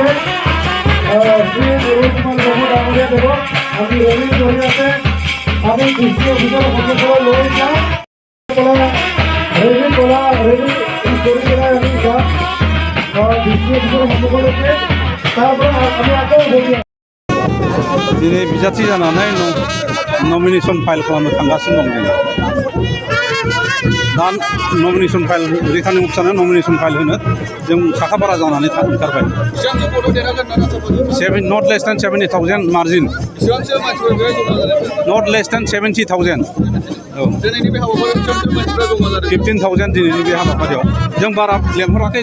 श्री निर्मल कुमार ब्रह्म डांगरिया देव आमनि rally जरियाते आमि कृषि officer फसलखौ লৈ যাম रैली কৰিলে আমি যাম कृषि अफिसार सन्मुखলৈকে তাৰপৰা আমি আকৌ গৈ दिनै बिजाथि जानानै नमिनेशन फाइल खालामनो थांगासिनो दं जोङो दा नमिनेशन फाइल रेखानि उपसानो नमिनेशन फाइल होनो जों साखाफारा जानानै ओंखारबाय नट लेस देन 70,000 मार्जिन नट लेस देन 70,000 15,000 दिनैनि बे हाबाफारियाव जों बारा लेंहराखै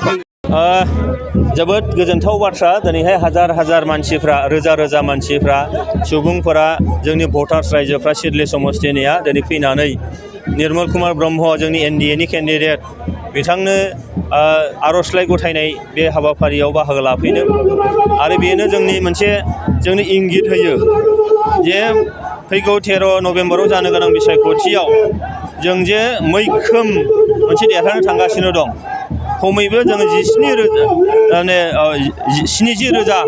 जोबोद गोजोनथाव बाथ्रा दिनैहाय हाजार हाजार मानसिफ्रा रोजा रोजा मानसिफ्रा सुबुंफोरा जोंनि भटार्स रायजोफ्रा सिडली समस्तिनिया दिनै फैनानै निर्मल कुमार ब्रह्म जोंनि एनडिएनि केन्डिडेट बिथांनो आर'जलाइ गथायनाय बे हाबाफारियाव बाहागो लाफैदों आरो बेनो जोंनि मोनसे जोंनो इंगित होयो जे फैगौ 13 नभेम्बराव जानो गोनां बिसायख'थियाव जों जे मैखोम मोनसे देरहानो थांगासिनो दं खमैबो जोङो 70,000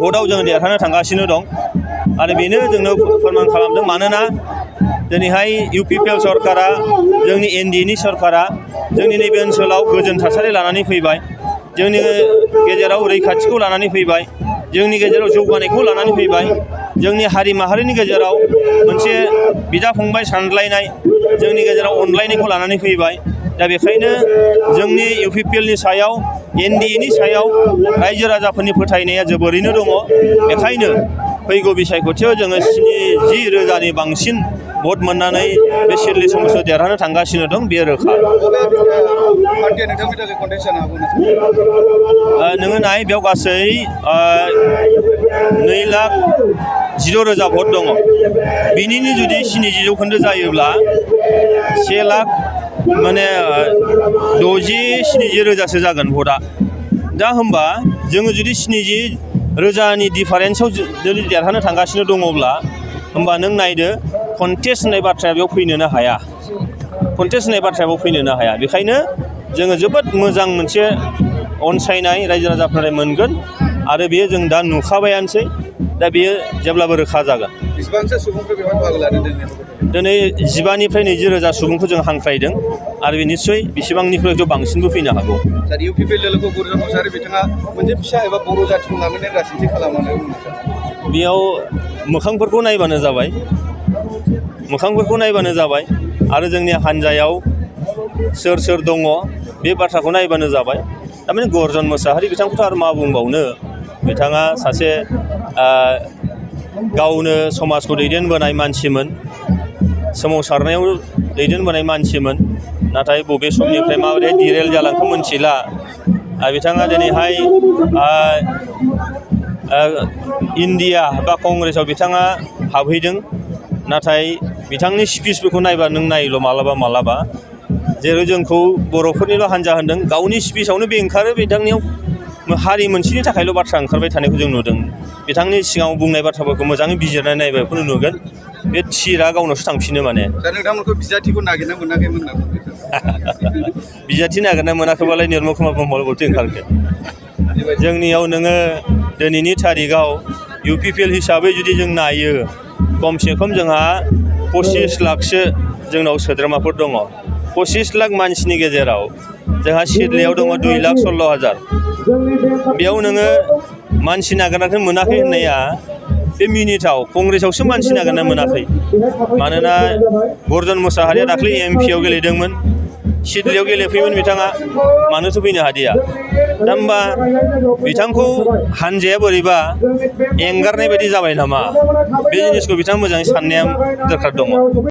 भटआव जों देरहानो थांगासिनो दं आरो बेनो जोंनो फोरमान खालामदों मानोना दिनैहाय UPPL सरकारा जोंनि एनडिएनि सरकारा जोंनि नैबे ओनसोलाव गोजोन थासारि लानानै फैबाय जोंनि गेजेराव रैखाथिखौ लानानै फैबाय जोंनि गेजेराव जौगानायखौ लानानै फैबाय जोंनि हारि माहारिनि गेजेराव मोनसे बिदा फंबाय सानलायनाय जोंनि गेजेराव अनलायनायखौ लानानै फैबाय दा बेखायनो जोंनि UPPLनि सायाव एनडिएनि सायाव रायजो राजाफोरनि फोथायनाया जोबोरैनो दङ बेखायनो फैगौ बिसायख'थियाव जोङो 70,000नि बांसिन भट मोननानै बे सिडली समस्तियाव देरहानो थांगासिनो दं बे रोखा नोङो नाय बेयाव गासै 2,16,000 भट दङ बिनिनो जुदि 70% जायोब्ला 1,00,000 माने 60-70,000 जागोन भटआ दा होमबा जोङो जुदि 70,000नि डिफारेन्सआव जुदि देरहानो थांगासिनो दङब्ला होमबा नों नायदो कन्टेस्ट होननाय बाथ्राया बेयाव फैनोनो हाया बेखायनो जोङो जोबोद मोजां मोनसे अनसायनाय रायजो राजाफोरनिफ्राय मोनगोन आरो बेयो जों दा नुखाबायानोसै दा बेयो जेब्लाबो रोखा जागोन दिनै 15निफ्राय 20,000 सुबुंखौ जों हांख्रायदों आरो बे निस्सय बेसेबांनिख्रुइ बांसिनबो फैनो हागौ बेयाव मोखांफोरखौ नायबानो जाबाय आरो जोंनि हान्जायाव सोर सोर दङ बे बाथ्राखौ नायबानो जाबाय थारमाने गर्जन मोसाहारि बिथांखौथ' आरो मा बुंबावनो बिथाङा सासे गावनो समाजखौ दैदेनबोनाय मानसिमोन सोमावसारनायाव दैदेनबोनाय मानसिमोन नाथाय बबे समनिफ्राय माबोरै डिरेल जालांखो मोनथिला बिथाङा दिनैहाय इन्डिया बा कंग्रेसाव बिथाङा हाबहैदों नाथाय बिथांनि स्पिचफोरखौ नायबा नों नायल' मालाबा जेरै जोंखौ बर'फोरनिल' हान्जा होनदों गावनि स्पिचआवनो बे ओंखारो बिथांनियाव हारि मोनसेनि थाखायल' बाथ्रा ओंखारबाय थानायखौ जों नुदों बिथांनि सिगाङाव बुंनाय बाथ्राफोरखौ मोजाङै बिजिरनानै नायबाय बेखौनो नुगोन बे थिरा गावनावसो थांफिनो माने बिजाथिखौ नागिरना मोनाखैमोन बिजाथि नागिरना मोनाखैबालाय निर्मल कुमार ब्रह्मआव बोरैथो ओंखारगोन जोंनियाव नोङो दिनैनि थारिखआव UPPL हिसाबै जुदि जों नायो खमसे खम जोंहा 25 लाखसो जोंनाव सोद्रोमाफोर दङ 25 लाख मानसिनि गेजेराव जोंहा सिडलीयाव दङ 2,16,000 बेयाव नोङो मानसि नागिरनानै मोनाखै होननाया बे मिनिथाव कंग्रेसावसो मानसि नागिरना मोनाखै मानोना गर्जन मोसाहारिया दाख्लै MP आव गेलेदोंमोन सिडलीयाव गेलेफैयोमोन बिथाङा मानोथो फैनो हादिया दा होमबा बिथांखौ हान्जाया बोरैबा एंगारनाय बायदि जाबाय नामा बे जिनिसखौ बिथाङा मोजाङै साननाया दरखार दङ